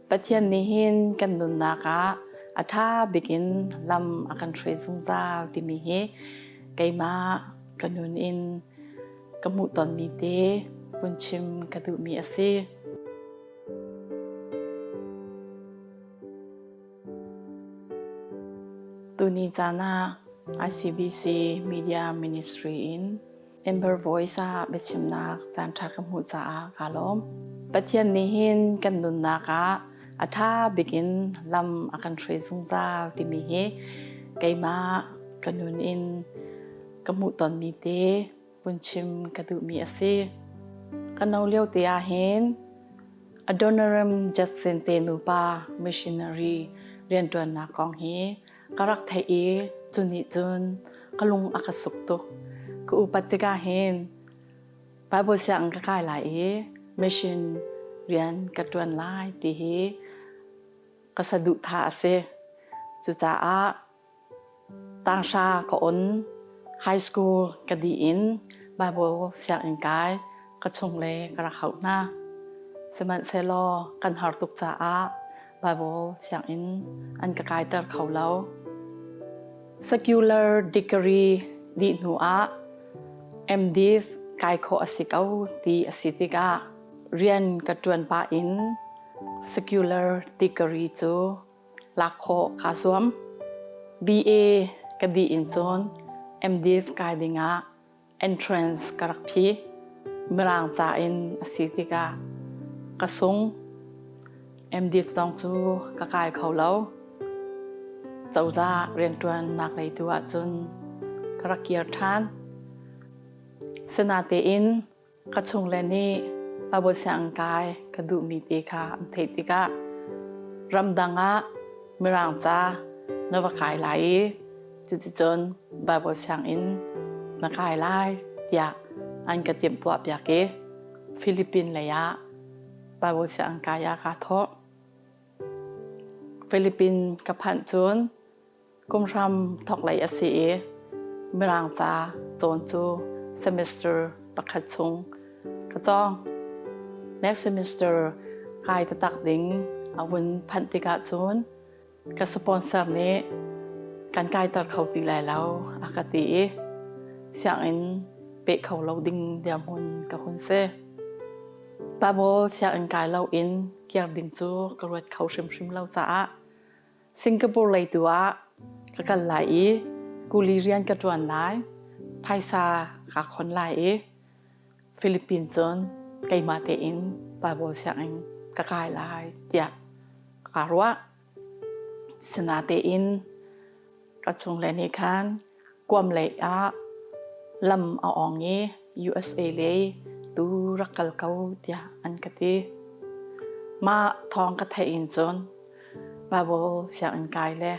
Pathian nih hin kan nunnak ah a ṭha bik in lam a kan hruai zungzal timi hi keimah ka nun in ka hmuhtonmi te vun chim ka duhmi a si. Tuni caan ah ICBC Media Ministry in Ember Voice ah biachimnak caanṭha ka hmuh caah kaa lawm. Pathian nih hin kan nunnak ah a ṭha bik in lam a kan hruai zungzal timi hi keimah ka nun in ka hmuhtonmi te vun chim ka duhmi a si. Ka no lio te ah hin Adoniram Judson te nupa missionary rianṭuannak kong hi ka rak theih i cu nih cun ka lung a ka suk tuk. Ka upat tikah hin Bible sianginn ka kai lai i mission rian ka ṭuan lai ti hi ka saduhthah a si. Cucaah tanghra ka on, high school ka dih in Bible sianginn kai ka chungle ka rak hauh hna. Sihmanhsehlaw kan har tuk caah Bible sianginn an ka kaiter kho lo. Secular degree dih hnu ah MDiv kai khawh a si ko ti a si tikah rian ka ṭuan pah in secular degree cu lak khawh kaa zuam. BA ka dih in cun MDiv kai dingah entrance ka rak phi. Mirang ca in a si tikah ka sung. MDiv zong cu ka kai kho lo. Cozah rianṭuannak lei tu ahcun ka rak kir ṭhan. Sinatein Ka chungle nih Bible sianginn kai ka duhmi te kha an theih tikah ramdang ah Mirang ca na va kai lai i cuticun Bible sianginn na kai lai tiah an ka timhtuahpiak i Philippine lei ah Bible sianginn kai ah kaa thawh. Philippine ka phanh cun Kum hram thawklei a si i Mirang ca cawn cu semester pakhat chung ka cawng. Next semester kai taktak ding a vun phanh tikah cun ka sponsor nih kan kaiter kho ti lai lo a ka ti i sianginn peh kho lo ding dirhmun ka hun si. Bible sianginn kai loin kir ding cu ka ruat kho hrimhrim lo caah Singapore lei tu ah ka kal lai i kuli rian ka ṭuan lai. Phaisa kaa khon lai i Philippines cun keimah tein Bible sianginn ka kai lai tiah kaa ruah. Sinatein ka chungle nih khan Guam lei ah lam a awng i USA lei tu rak kal ko tiah an ka ti. Mah thawng ka theih in cun Bible sianginn kai le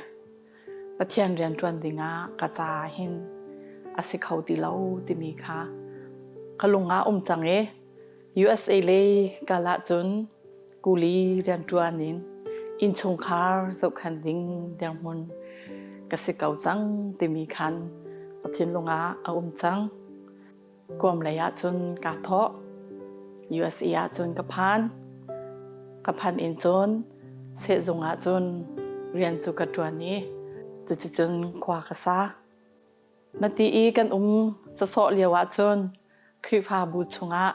Pathian rian ṭuan dingah ka ca hin a si kho ti lo timi kha ka lung ah um cang i USA lei kal ahcun kuli rianṭuan in innchungkhar zohkhenh ding dirhmun ka si ko cang timi khan ka thinlung ah a um cang. Guam lei ahcun kaa thawh. USA ahcun ka phan. Ka phan in cun sehzung ahcun rian cu ka ṭuan i cuticun khua ka sa. Na ti i kan um sawsawh lio ahcun Khrihfabu chungah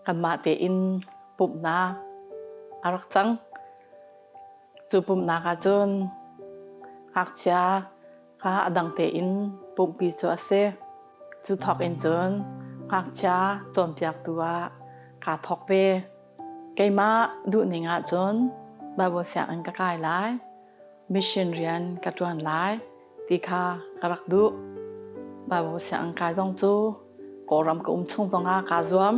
kanmah tein pumhnak a rak cang. Cu pumhnak ahcun ngakchia kha a dang tein pumhpi cu a si. Cu thawk in cun ngakchia cawnpiaktu ah kaa thawk ve. Keimah duhning ahcun Baibal sianginn ka kai lai. Mission rian ka ṭuan lai ti kha ka rak duh. Bible sianginn kai zong cu Kawlram ka um chung zongah kaa zuam.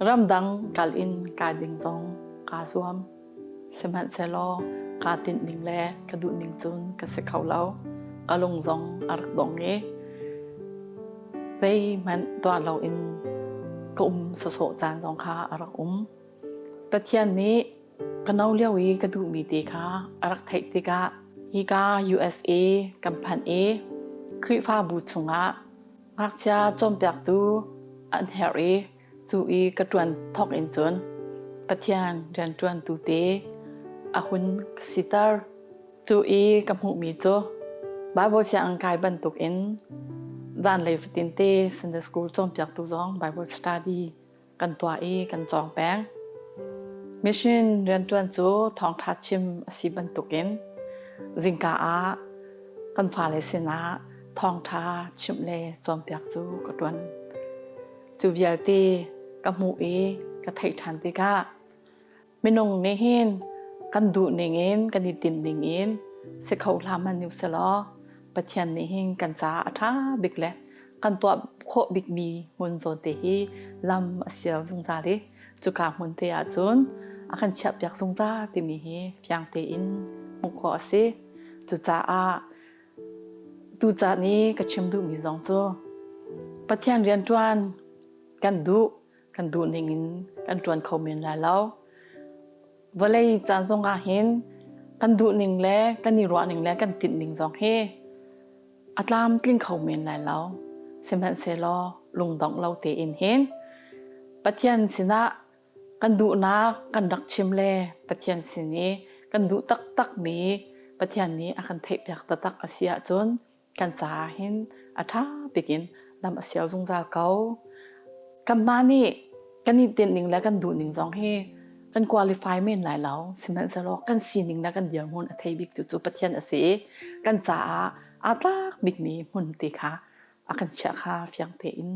Ramdang kal in kai ding zong kaa zuam. Sihmanhsehlaw kaa tinh ning le ka duh ning cun ka si kho lo. Ka lung zong a rak dong i zeihmanh tuah loin ka um sawsawh caan zong kha a rak um. Pathian nih Ka no lio i ka duhmi te kha a rak theih tikah hika USA kan phanh i Khrihfabu chungah ngakchia cawnpiaktu an herh i cu i ka ṭuan thawk in cun Pathian rianṭuantu te. a hun ka siter. Cu i ka hmuhmi cu Baibal sianginn kai bantukin zanlei fatin te Sunday school cawnpiaktu zong Bible study kan tuah i kan cawng peng. Mission rianṭuan cu thawngṭha chim a si bantukin zingka ah kan fale sinah thawngṭha chimh le cawnpiak cu ka ṭuan. Cu vialte ka hmuh i ka theih ṭhan tikah Minung nih hin kan duh ning in kan i tinh ning in si kho hlah hmanh u selaw Pathian nih hin kan caah a ṭha bik le kan tuah khawh bikmi hmun zawn te hi lam a sial zungzal i cuka hmun te ahcun a kan chiahpiak zungzal timi hi fiang tein hmuh khawh a si. Cucaah tucaan i ka chim duhmi zong cu Pathian rianṭuan kan duh kan duh ning in kan ṭuan kho men lai lo. Vawlei caan zong ah hin kan duh ning le kan i ruah ning le kan tinh ning zong hi a tlamtling kho men lai lo. Sihmanhsehlaw lungdongh lo tein hin Pathian sinah kan duhnak kan rak chim le Pathian sin i kan duh taktakmi Pathian nih a kan theihpiak taktak a si ahcun kan caah hin a ṭha bik in lam a sial zungzal ko. Kanmah nih kan i tinh le kan duh ning zong hi kan qualify men lai lo. Sihmanhsehlaw kan sining le kan dirhmun a thei bik tu cu Pathian a si i kan caah aa tlak bikmi hmun te kha a kan chiah kha fiang tein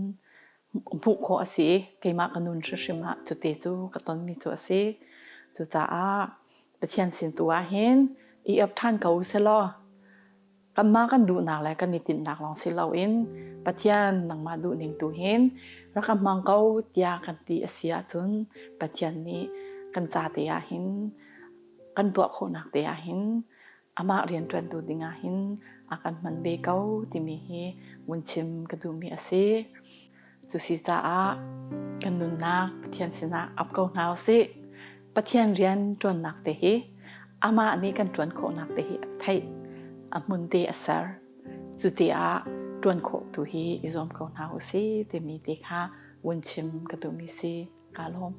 hmuh khawh a si i keimah ka nun hrimhrim ah cute cu ka tonmi cu a si. Cucaah Pathian sin tu ah hin i ap ṭhan ko selaw kanmah kan duhnak le kan i tinhnak lawng si loin Pathian nangmah duhning tu hin rak ka hmang ko tiah kan ti a si ahcun Pathian nih kan ca te ah hin kan tuah khawhnak te ah hin amah rianṭuantu ding ah hin a kan hman ve ko timi hi vun chim ka duhmi a si. Cu si caah kan nunnak Pathian sinah ap ko hna usih. Pathian rian ṭuannak te hi amah nih kan ṭuan khawhnak te hi a theih, a hmun te a ser. Cu te ah ṭuan khawh tu hi i zuam ko hna usih timi te kha vun chim ka duhmi si. Kaa lawm.